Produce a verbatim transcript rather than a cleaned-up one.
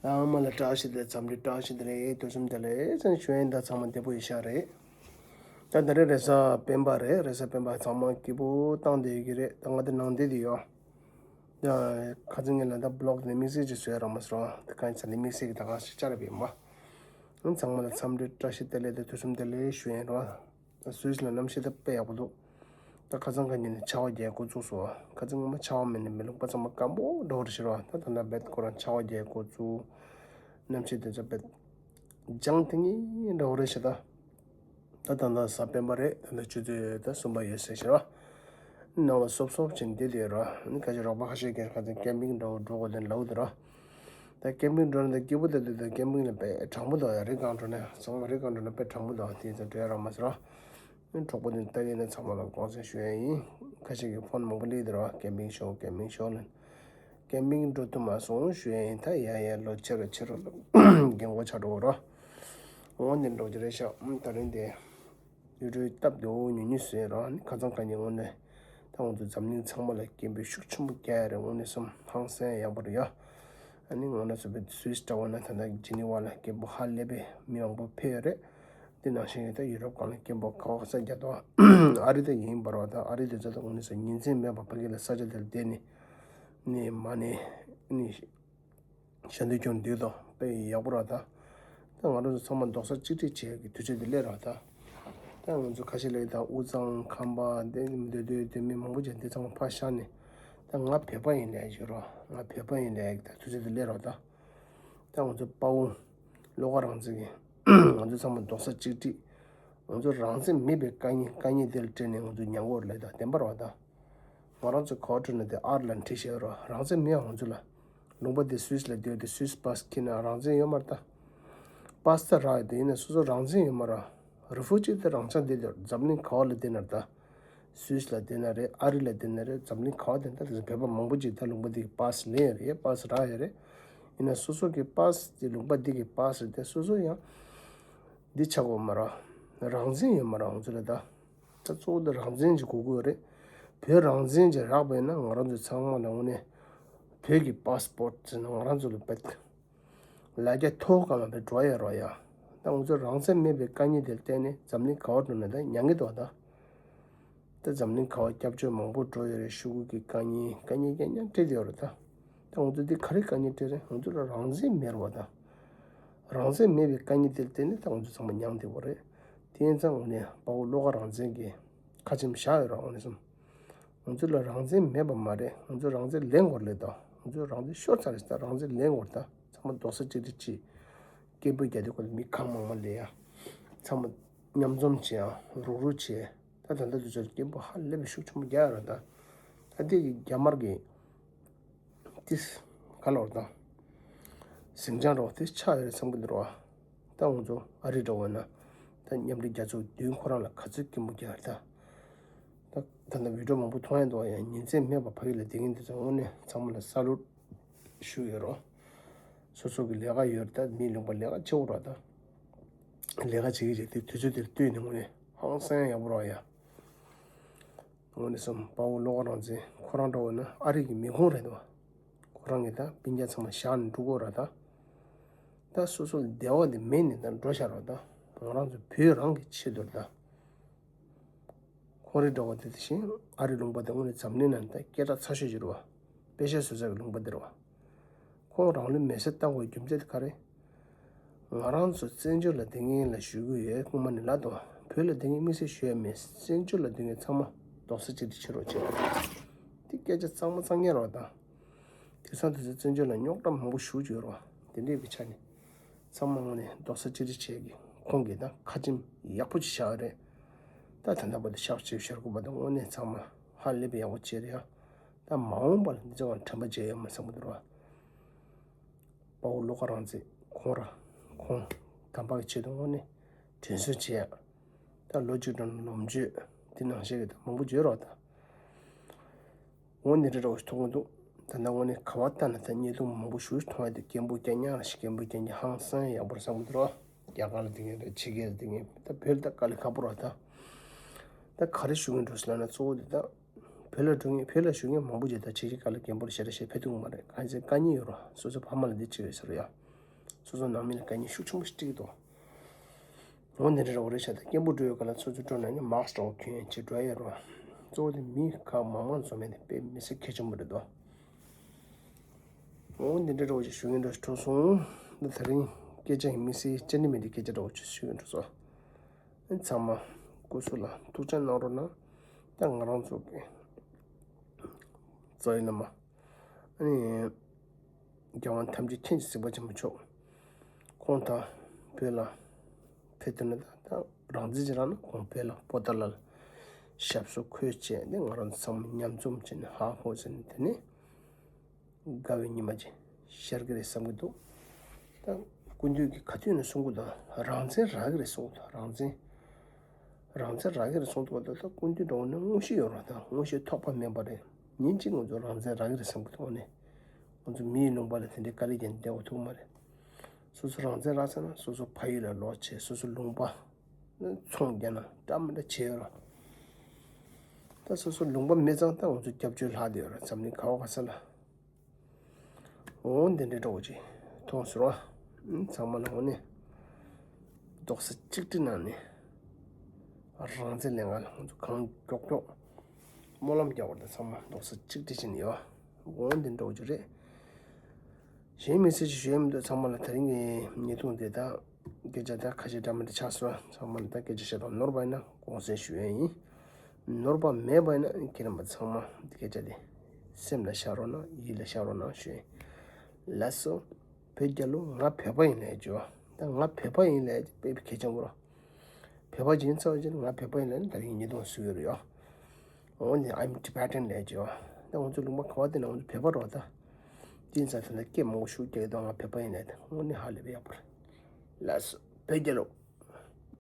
ཚང་མ་ལ་བཀྲ་ཤིས་བདེ་ལེགས། འཚམས་འདྲི་བཀྲ་ཤིས་བདེ་ལེགས། དུས་གསུམ་བདེ་ལེགས་ཟེར་ནས་ཞུ་ཡིན། ད་ཚང་མ་བདེ་པོ་ཡིན་ཤག་རེད། ད་ད་རེས་རེས་གཟའ་སྤེན་པ་རེད། རེས་གཟའ་སྤེན་པ་ཚང་མ་སྐྱིད་པོ་བཏང་བསྡད་ཡོད་ཀྱི་རེད། ད་ང་འདི་ནང་བསྡད་དེ་ཡོད། ད་ཁ་སང་ངས་ལ་ད་བི་ལོག་ནས་དམིགས་བསལ་ཅིག་བཟོས་རག་མ་སོང་། ད་གང་ཡིན་ཟེར་ན་དམིགས་བསལ་གྱི་ད་ག་ཞིག་བཅར་བ་ཡིན་པ། ཚང་མ་ལ་འཚམས་འདྲི་བཀྲ་ཤིས་བདེ་ལེགས་དང་དུས་གསུམ་བདེ་ལེགས་ཞུ་ཡིན་རོ། ད་སུད་སི་ལ་གནམ་གཤིས་ད་དཔེ་ཡག་པོ་འདུག་ད་ཁ་སང་ཁ་ཉིན་ནས་ཆར་པ་རྒྱག་འགོ་བཙུགས་སོང་། ཁ་སང་ངོ་མ་ཆར་པ་མེད་ནས་མི་ལུང་པ་ཚང་མ་སྐམ་པོ་འདྲ་བོ་རེད་ཤག་རོ། ད་ད་ལྟ་རྦད་ཁོ་རང་ཆར་པ་རྒྱག་འགོ་བཙུགས། གནམ་གཤིས་དེ་ཚོ་རྦད་ལྗང་ཐིང་ངེ་འདྲ་བོ་རེད་ཤག་ད། ད་ད་ལྟ་གཟའ་སྤེན་པ་རེད། ད་ལྟ་ཆུ་ཚོད་ད་གསུམ་པ་ཡོད་ཟེར་ཤག་རོ། ནང་ལ་སོབ་སོབ་བྱས་བསྡད་དེ་རོ། ཁ་ཤས་རོགས་པ་ཁ་ཤས་ཀྱིས་ཁ་སང་ཀེམ་པིང་འདྲ་བོ་འགྲོ་དགོས་དེ་ལབ་དེ་རོ། ད་ཀེམ་པིང་འགྲོ་ན་ད་སྐྱིད་པོ་ད་དུས་ད་ཀེམ་པིང་ལ་དཔེ་གྲང་མོ་འདུག་ཡ། རི་སྒང་འགྲོ་ན་ཚང་མ་རི་སྒང་འགྲོ་ན་དཔེ་གྲང་མོ་འདུག་དེ་ཚོ་འགྲོ་ཡ་རག་མ་སོང་ར། གྲོགས་པོ་དེ་ལྟ་གི་ན་ཚང་མ་ལ་དགོངས་སེལ་ཞུ་ཡ་ཡིན། ཁ་ཤས་ཀྱིས་ཕོན་མང་པོ་སླེབས་དེ་ར། ཀེམ་པིང་ཤོག་ཀེམ་པིང་ཤོག་ལབ། ཀེམ་པིང་འགྲོ་ཐུབ་མ་སོང་ཞུ་ཡ་ཡིན། ད་ཡ་ཡ་ལོ་ཆེ་རུ་ཆེ་རུ་ལ་རྒན་གོག་ཆགས་འགྲོ་ར། འོ་འདི་འགྲོ་རྒྱུ་རེད་ཤག་ད་རིང་དེ། ཡུལ་གྲུའི་སྟབས་བདེ་བོ་ཉུང་ཉུང་བཟོས་ར། ཁ་སང་ཁ་ཉིན་འོང་ནས་ད་ང་ཚོ་འཛམ་གླིང་ཚང་མ་ལ་སྐད་འབོད་ཤུགས་ཆེན་པོ་རྒྱག་ཡ་རེད། འོང་ནས་སོང་ཧང་སང་ཡག་པོ་རེད་ཡ། ཨ་ནི་ང་རང་ཚོ་བོད་སུད་སི་འདྲ་བོ་ན་ད་ལྟ་ཇི་ནི་ཝ་ལ་སྐད་འབོད་ཧ་ལས་པའི་མི་མང་པོ་ཕེབས་ཡོད་རེད། འདི་ནང་བཞིན་གྱི་ད་ཡུ་རོབ་སྒང་ལ་སྐད་འབོད་ག་བ་ས་རྒྱག་དོ། ཨ་རི་ད་ཡིན་པ་རེད་བ། ད་ཨ་རི་དེ་ཚོ་ད་འོང་ནས་སོང་ཉིན་མཚན་མེད་པར་ཕ་གི་ལ་ས་ཆ་དེར་བསྡད་ནས་ནས་མ་ནས་ནས། ཞལ་འདོན་སྐྱོང་འདུག་དང་དཔེ་ཡག་པོ་ར་ད། ད་ང་རང་ཚོ་ཚང་མ་རྡོག་རྩ་གཅིག་སྒྲིལ་བྱེད་ཀྱི་དུས་ཚོད་འདི་སླེབས་ར་ད། ད་ང་ཚོ་ཁ་ཤས་ལ་ད་དབུས་གཙང་ཁམས་པ་འདི་འདོད་འདོད་འདོད་མི་མང་པོ་ཅིག་འདི་ཚང་མ་ཕར་བཞག་ནས། ད་ང་བོད་པ་ཡིན་ལས་ཞུ་རོགས། ང་བོད་པ་ཡིན་ལས་ད་དུས་ཚོད་འདི་སླེབས་ར་ད། ད་ང་ཚོ་དཔའ་བོ་བློ་དགའ་རང་བཙན་གྱི་ང་ཚོ་ཚང་མ་རྡོག་རྩ་གཅིག་སྒྲིལ། ང་ཚོ་རང་བཙན་མེད་པའི་དཀའ་ངལ་དཀའ་ངལ་འདི་ལ་སྤྲད་ནས་ང་ཚོ་མྱང་དགོས་རེད་ད། བདེན་པ་ར་ད། ང་རང་ཚོ་ག་པར་འགྲོ་ན་དེ་ཨར་ལ་འཁྲིད་བཞག་རོགས། རང་བཙན་མེད་ང་ཚོ་ལ། ལུང་པ་དེ་སུད་སི་ལ་སྡོད་དེ་སུད་སི་པཱ་སི་ཁྱེར་ན་རང་བཙན་ཡོད་མ་རེད་ད། པཱ་སི་ད་རག་ཡོད་དེ་ཡིན་ན་སོ་སོ་རང་བཙན་ཡོད་མ་རེད། རི་ཕུ་ཇི་དེ་རང་ཅག་བསྡད་དེ་འཛམ་གླིང་ག་བ་ལ་བསྡད་ན་རེད་ད། སུད་སི་ལ་བསྡད་ན་རེད། ཨ་རི་ལ་བསྡད་ན་རེད། འཛམ་གླིང་ག་བ་བསྡད་ན་ད་དེ་ཚོ་བོད་པ་མང་པོ་ཅིག་ད་ལུང་པ་དེ་གི་པཱ་སི་ལེན་ཡོད་རེད། པཱ་སི་རག་ཡོད་རེད། ཡིན་ན་སོ་སོ་གི་པཱ་སི་དེ་ལུང་པ་དེ་གི་པཱ་སི་རེད་དེ་སོ་སོ་ཡང་འདི་ཆགས་དགོས་མ་རེད། རང་བཙན་ཡོད་མ་རེད་ང་ཚོ་ལ་ད། ད་གཙོ་བོ་དེ་རང་བཙན་གྱི་དགོས་མཁོ་རེད། བོད་རང་བཙན་གྱི་རག་པ་ཡིན་ན་ང་རང་ཚོ་ཚང་མ་ལ་དངོས་གནས་བོད་ཀྱི་པཱ་སི་པོར་ཊི་ཟེར་ན་ང་རང་ཚོ་ལ་བེད་ལ་རྒྱ་ཐོག་གང་ལ་བེད་འགྲོ་ཡ་རོགས་ཡ། ད་ང་ཚོ་རང་བཙན་མེད་པའི་དཀའ་ངལ་དེར་བརྟེན་ནས་འཛམ་གླིང་ག་བ་འགྲོ་ན་ད་མྱང་གི་འདུག་ད། ད་འཛམ་གླིང་ག་བ་སྐྱབས་བཅོལ་མང་པོ་འགྲོ་ཡོད་རེད། ཤོག་གུ་གི་དཀའ་ངལ་དཀའ་ངལ་རྐྱང་རྐྱང་འཕྲད་ཡོད་རེད་ད། ད་ང་ཚོ་འདི་ག་རེ་དཀའ་ངལ་འཕྲད་རེད། ང་ཚོ་ལ་རང་བཙན་མེད་རེད་བ་ད། རང་བཙན་མེད་པའི་དཀའ་ངལ་དེར་བརྟེན་ནས་ད་ང་ཚོ་ཚང་མ་མྱངས་བསྡད་པ་རེད། དེ་ཡིན་ཙང་ངོ་ནས་དཔའ་བོ་བློ་དགའ་རང་བཙན་གྱིས་ཁ་ཆེམས་བཞག་ཡོད་ར། ངོ་ནས་སོང་ང་ཚོ་ལ་རང་བཙན་མེད་པ་མ་རེད། ང་ཚོ་རང་བཙན་ལེན་དགོས་རེད་ད། ང་ཚོ་རང་བཙན་ཤོར་ཚར་རེད་ད། རང་བཙན་ལེན་དགོས་རེད་ད། ཚང་མ་རྡོག་རྩ་གཅིག་སྒྲིལ་གྱིས་སྐད་འབོད་རྒྱག་དུས་སྐབས་ལ་མི་གང་མང་མང་སླེབས་ཡ། ཚང་མ་མཉམ་འཛོམས་བྱེད་ཡ་རུག་རུག་བྱེད་ཡ། ད་ད་ལྟ་དུས་ཚོད་སྐད་འབོད་ཧ་ལས་པའི་ཤུགས་ཆེན་པོ་རྒྱག་ཡ་ར་ད། ད་དེ་གི་རྒྱ་དམར་གྱི་ཏིས་ག་ལོར་དང་། ཟིང་ཆ་འདྲ་བོ་དེ་ཆགས་ཡོད་རེད་བསམ་གྱི་འདུག་ར། ད་ང་ཚོ་ཨ་རི་འདྲ་བོ་ན་ད་མཉམ་འབྲེལ་རྒྱལ་ཚོགས་མདུན་ཁོ་རང་ལ་ག་ཚོད་སྐད་འབོད་རྒྱག་རེད་ད། ད་ད་ལྟ་བི་ཌིའོ་མང་པོ་མཐོང་ཡ་འདུག་ཡ། ཉིན་མཚན་མེད་པར་ཕ་གི་ལ་བསྡད་མཁན་དེ་ཚོ་དངོས་གནས་ཚང་མ་ལ་ས་ལུད་ཞུ་ཡོད་རོགས། སོ་སོ་གི་ལས་ཀ་ཡོད་རེད་ད། མིའི་ལུང་པ་ལས་ཀ་བྱེད་དགོས་ར་ད། ལས་ཀ་བྱེད་ཀྱི་རེད་དེ་དུས་ཚོད་དེར་ལྟོས་ནས་དངོས་གནས་ཧང་སང་ཡག་པོ་ར་ཡ། དངོས་གནས་སམ་དཔའ་བོ་བློ་དགའ་རང་བཙན་ཁོ་རང་འདྲ་བོ་ན་ཨ་རི་གི་མི་ཁུངས་རེད་དོ། ཁོ་རང་གིས་ད་སྤུན་ཀྱག་ཚང་མ་བཞག་ནས་འགྲོ་དགོས་ར་ད། ད་སོ་སོ་ལ་བདེ་བ་དེ་མེད་ནས་ད་འགྲོ་བཞག་ར་ད། ང་རང་ཚོ་བོད་རང་གི་ཆེད་དུ་ར་ད། ཁོང་རེ་འདྲ་བོ་དེ་དེ་བཞིན་ཨ་རི་ལུང་པ་དེ་དངོས་གནས་འཛམ་གླིང་ནང་ད་སྐད་གྲགས་ཚ་ཤོས་ཅིག་རེད་བ། པེ་ཤ་བཟོ་ས་གི་ལུང་པ་དེ་རེད་བ། ཁོང་རང་ལུས་མེ་སྲེག་བཏང་དགོས་རྒྱུ་མཚན་དེ་ག་རེ། ང་རང་ཚོ་བཙན་བྱོལ་ལ་བསྡད་མཁན་ལ་ཞུ་གི་ཡོད། སྔོན་མ་ནས་ལབ་དང་བོད་ལ་བསྡད་མཁན་དམིགས་བསལ་ཞུ་ཡ་མེད། བཙན་བྱོལ་ལ་སྡོད་མཁན་ཚང་མ་རྡོག་རྩ་གཅིག་སྒྲིལ་བྱེད་རོགས་བྱེད། དེ་སྐད་ཆ་གཙང་མ་གཙང་རྐྱང་རེད་བ་ད། དེང་སང་དུས་ཚོད་བཙན་བྱོལ་ལ་རྙོག་དྲ་མང་པོ་ཞེ་པོ་ཅིག་ཡོད་རེད་བ། དེ་འདྲས་པའི་ཆ་ནས་ཚང་མ་དངོས་གནས་རྡོག་རྩ་གཅིག་སྒྲིལ་བྱེད་ཀྱི་ཁོང་གིས་ད་ཁ་ཆེམས་ཡག་པོ་ཅིག་བཞག་ཡོད་རེད། ད་ད་ལྟ་བར་དུ་ཤག་ཅིག་བཞག་དགོས་པ་ད་དངོས་གནས་ཚང་མ་ཧ་ལས་པའི་ཡག་པོ་བྱས་རེད་ཡ། ད་མ་འོངས་པ་ལ་འདི་ཚོ་དྲན་པ་བརྗེད་ཡོད་མ་བསམ་གི་འདུག་ར། དཔའ་བོ་བློ་དགའ་རང་བཙན་ཁོང་ར་ཁོང་དམ་པ་གི་ཆེད་དུ་དངོས་གནས་དྲན་གསོ་བྱེད་ཡ། ད་ལོ་གཅིག་གྲངས་ལོ་མཇུག་འདི་ནང་བཞིན་གྱི་ད་མང་པོ་བརྗོད་རོགས་ད། འོ་འདི་འདྲ་འདྲ་བོ་ཞིག་མཐོང་གི་འདུག་ད་ལྟ་དངོས་གནས་ག་བ་ལྟ་ན་ད་བརྙན་ཐུང་མང་པོ་ཞེ་པོ་ཞིག་མཐོང་ཡ་དེ་སྐད་འབོད་རྐྱང་རྐྱང་ཞིག་སྐད་འབོད་རྐྱང་རྐྱང་ཧང་སང་ཡག་པོ་རེད་བསམ་གི་འདུག་ར། རྒྱ་གར་ལ་དེ་ངས་རེད། ཕྱི་རྒྱལ་ལ་དེ་ངས་ད་བོད་ལ་ད་དཀའ་ལས་ཁག་པོ་རེད་ད། ད་ག་རེ་ཞུ་གི་འདུག་ཟེར་ན་གཙོ་བོ་དེ་ད། བོད་ལ་འགྲོ་མཁན་བོད་ལ་བཞུགས་མཁན་མང་པོ་ཅིག་ད་ཕྱི་རྒྱལ་ཁག་ལ་རྒན་པོ་ལ་ཞེ་དྲག་ཞེ་ཕེབས་ཐུབ་ཀྱི་མ་རེད། གང་ཡིན་ཟེར་དཀའ་ཉེན་ཡོད་རེད། སོ་སོ་ཕ་མ་ལ་འདི་བྱེད་འོས་ཟེར་ཡ། སོ་སོ་ནང་མི་ལ་དཀའ་ངལ་ཤུགས་ཆེན་པོ་ཞིག་སྤྲད་ཀྱི་འདུག་འོ་འདི་འདྲ་འདྲ་བོ་རེད་ཤག་ད་སྐད་འབོད་འགྲོ་ཡོད་ག་ལ་ཚོ་ཚོ་འགྲོ་ན་ནི་མཱསྐ་འདྲ་བོ་གྱོན་ཡ་བྱེད་འགྲོ་ཡ་རོ། གཙོ་བོ་དེ་མི་ཁ་མང་མང་འཛོམས་ཡ་དེ་དཔེ་མི་སེར་གལ་ཆེན་པོ་རེད་དོ། འོ་འདི་འདྲ་འདྲ་བོ་ཞིག་ཞུ་ཡིན་འགྲོ་འགྲོ་སོང་། འདི་ད་རིང་སྐད་ཆ་ཡིན་མི་སེར་ཅན་ནི་མི་འདི་སྐད་ཆ་འདྲ་བོ་ཞིག་ཞུ་ཡིན་འགྲོ་སོང་། ཨ་ནི་ཚང་མ་སྐུ་གཟུགས་ལ་ཐུགས་ཅག་གནང་རོགས་གནང་། ད་ང་རང་ཚོ་གི་རྩ་བའི་བླ་མ། ཨ་ནི། རྒྱལ་དབང་ཐམས་ཅད་མཁྱེན་ཅིང་གཟིགས་པ་ཆེན་པོ་མཆོག་ཁོང་ད་བོད་ལ་ཕེབས་ཐུབ་ན་ད་ད་རང་བཙན་ཅིག་རག་ན་ཁོང་བོད་ལ་པོ་ཏཱ་ལ་ལ་ཞབས་སོར་འཁོད་བྱས་ནས་ང་རང་ཚོ་ཚང་མ་མཉམ་འཛོམས་བྱས་ནས་ཧ་ཧོ་ཟེར་ནས་དེ་ནས་དགའ་བའི་ཉི་མ་ཅིག་ཤར་གི་རེད་བསམ་གི་འདུག་ད་སྐུ་མདུན་གྱིས་ག་དུས་ནས་གསུང་གི་འདུག་རང་བཙན་རག་གི་རེད་གསུང་གི་འདུག་རང་བཙན། རང་བཙན་རག་གི་རེད་གསུངས་འདུག་པ་དེ་ལ་སྐུ་མདུན་འདྲ་བོ་ནས་དངོས་གཞི་ཡོད་རེད་དང་དངོས་གཞི་ཐོགས་པ་མེད་པ་རེད། ཉིན་གཅིག་ང་ཚོ་རང་བཙན་རག་གི་རེད་བསམ་གི་འདུག་ནས། ང་ཚོ་མིའི་ལུང་པ་ལ་དེ་འདྲའི་དཀའ་ལས་བརྒྱབ་ནས་བསྡད་དགོས་ཐུག་མ་རེད། སོ་སོ་རང་བཙན་རག་ཚར་ན་སོ་སོ་ཕ་ཡུལ་ལ་ལོག་བྱས་སོ་སོ་ལུང་པ་ཚོང་རྒྱག་ན་འདྲ་མི་འདྲ་བྱས་ཡོད་རེད། ད་སོ་སོ་ལུང་པ་མེད་ཙང་ད་ང་ཚོ་སྐྱབས་བཅོལ་ལྷག་བསྡད་ཡོད་རེད་འཛམ་གླིང་ག་བ་ག་ས་ལ། འོ་འདི་འདྲའི་འདྲ་བོ་ཅིག་མཐོང་སོང་བ། ཚང་མ་ལ་འོ་ནས་རྡོག་རྩ་གཅིག་སྒྲིལ་གནང་ནས་རང་བཙན་ལེན་ག་ལ་ང་ཚོ་གང་མགྱོགས་མགྱོགས་སྨོན་ལམ་རྒྱག་པར་ད་ཚང་མ་རྡོག་རྩ་གཅིག་སྒྲིལ་བྱས་ནས་ཡོད། འོ་འདི་འདྲ་བོ་ཅིག་རེད། གཞན་མི་ཚེ་ཞིག་ཞུ་ཡ་མི་འདུག་ཚང་མ་ལ་དེ་རིང་གི་ཉེས་རྡུང་དེ་དག་སྐད་ཆ་དག་ཁ་ཤས་འདྲ་མི་འདྲ་ཆགས་སོང་། ཚང་མ་ལ་ད་སྐད་ཆ་བཤད་སྟངས་ནོར་བ་ཡིན་ན་དགོངས་སེལ་ཞུ་ཡ་ཡིན། ནོར་བ་མེད་པ་ཡིན་ན་ཁྱེད་རྣམ་པ་ཚང་མ་སྐད་ཆ་དེ་སེམས་ལ་བཞག་རོགས་གནང་། ཡིད་ལ་བཞག་རོགས་གནང་ཞུ་ཡ་ཡིན། ལགས་སོ། བོད་རྒྱལ་ལོ། ང་བོད་པ་ཡིན་ལབ་ཡ་ཅིག་ཡོད། ད་ང་བོད་པ་ཡིན་ལབ་ཡ་དེ་དཔེ་གལ་ཆེན་པོ་རེད། བོད་པ་ཅིག་ཡིན་ཚར་བ་ཅིག་ང་བོད་པ་ཡིན་ལབ་ན་ད་རིང་ཉེས་རྡུང་ཟེར་གྱི་ཡོད་རེད་ཡ། འོ་ནི་I'm Tibetan ལབ་ཡ་ཅིག་ཡོད། ད་ང་ཚོ་ལུང་པ་ག་བ་བསྡད་ན་ང་ཚོ་བོད་པ་རེད་ད། དེ་ཡིན་ཙང་དེ་འདྲ་སྐད་མང་པོ་ཤུགས་རྒྱག་གི་འདུག་ང་བོད་པ་ཡིན་ལབ་ཡ་དེ། འོ་ནི་ཧ་ལས་པའི་ཡག་པོ་རེད། ལགས་སོ། བོད་རྒྱལ་ལོ།